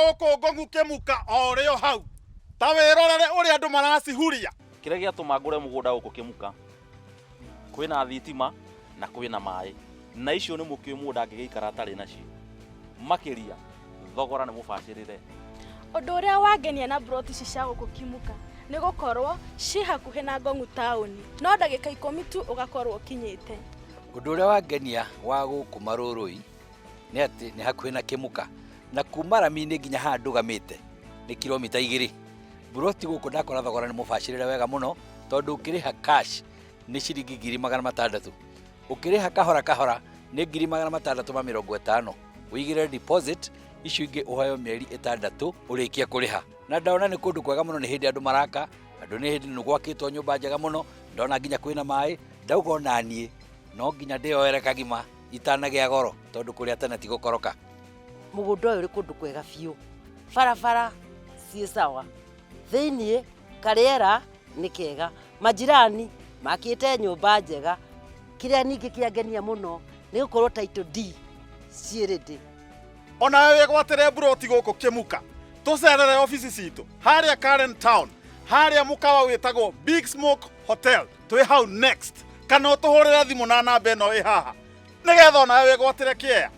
Gũkũ Ngong'u Kĩmuka o ũrĩ o hau. Ta wĩrorere ũrĩa andũ maracihuria. Kĩrĩa gĩatũma ngũre mũgũnda gũkũ Kĩmuka, kwĩna thitima na kwĩna maĩ, na icio nĩ mũkĩũĩ mũndũ ndangĩgĩikara atarĩ nacio. Makĩria thogora nĩ mũbacĩrĩre. Ũndũ ũrĩa wangenia na mburoti ici cia gũkũ Kimuka nĩ gũkorwo ciĩ hakuhĩ na Ngong'u taũni, no ndagĩka 10 tu ũgakorwo ũkinyĩte. Ũndũ ũrĩa wangenia wa gũkũ Marũrũi nĩ atĩ nĩ hakuhĩ na Kĩmuka, na kuma rami-inĩ nginya haha ndũgamĩte nĩ kilomita 2. Mburoti gũkũ ndakora thogora nĩ mũbacĩrĩre wega mũno, tondũ ũkĩrĩha cash nĩ ciringi 600,000, ũkĩrĩha kahora kahora nĩ 650,000, ũigĩrĩre deposit icio ingĩ ũheo mĩeri 6 ũrĩkie kũrĩha. Na ndona nĩ kũndũ kwega mũno, nĩ hĩndĩ andũ maraka, andũ nĩ hĩndĩ nĩ gwakĩtwo nyũmba njega mũno, ndona nginya kwĩna maĩ, ndauga ona niĩ no nginya ndĩyoere kagima itanagĩa goro, tondũ kũrĩa tene ti gũkoroka. Mũgũnda ũyũ ũrĩ kũndũ kwega biũ, barabara ciĩ sawa, thĩiniĩ karĩera nĩ kega, majirani makĩte nyũmba njega. Kĩrĩa ningĩ kĩangenia mũno nĩ gũkorwo title deed ciĩ ready. Onawe wĩgwatĩre mburoti gũkũ Kĩmuka, tũcerere obici citũ harĩa Karen Town, harĩa mũkawa wĩtagwo Big Smoke Hotel, twĩ hau next, kana ũtũhũrĩre thimũ na namba ĩno ĩ haha nĩgetha onawe wĩgwatĩre kĩea.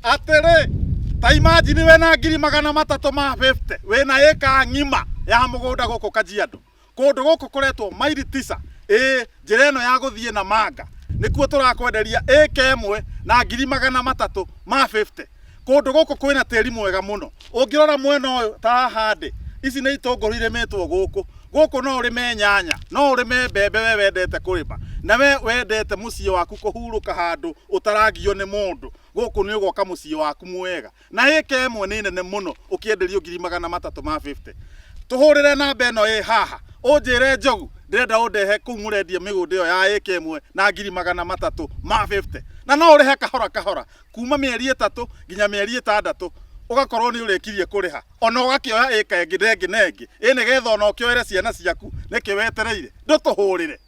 Atĩrĩ, ta imagine wĩna ngiri magana matatũ ma 50 wĩna ĩka ng'ima ya mũgũnda gũkũ Kajiado. Kũndũ gũkũ kũretwo maili tisa. Ĩĩ, njĩra ĩno ya gũthiĩ na manga nĩkuo tũrakwenderia ĩka ĩmwe na ngiri magana matatũ ma 50. Kũndũ gũkũ kwĩna tĩri mwega mũno. Ũngĩrora mwena ũyũ ta haha ndĩ, ici nĩ itũngũrũ irĩmĩtwo gũkũ. Gũkũ no ũrĩme nyanya, no ũrĩme mbembe we wendete kũrĩma, na we wendete mũciĩ waku kũhurũka handũ ũtaragio nĩ mũndũ. Gũkũ nĩ ũgoka mũciĩ waku mwega. Na ĩka ĩmwe nĩ nene mũno ũkĩenderio ngiri magana matatũ ma 50. Tũhũrĩre namba ĩno ĩ haha, ũnjĩre Njogu Ndĩrenda ũndehe kũu mũrendia mĩgũnda ĩyo ya ĩka ĩmwe na ngiri 350, na no ũrĩhe kahora kahora kuma mĩeri 3 nginya mĩeri 6, ũgakorwo nĩ ũrĩkirie kũrĩha, ona ũgakĩoya ĩka ĩngĩ na ĩngĩ na ĩngĩ, ĩ nĩgetha ona ũkĩoere ciana ciaku. Nĩkĩ wetereire? Ndũtũhũrĩre.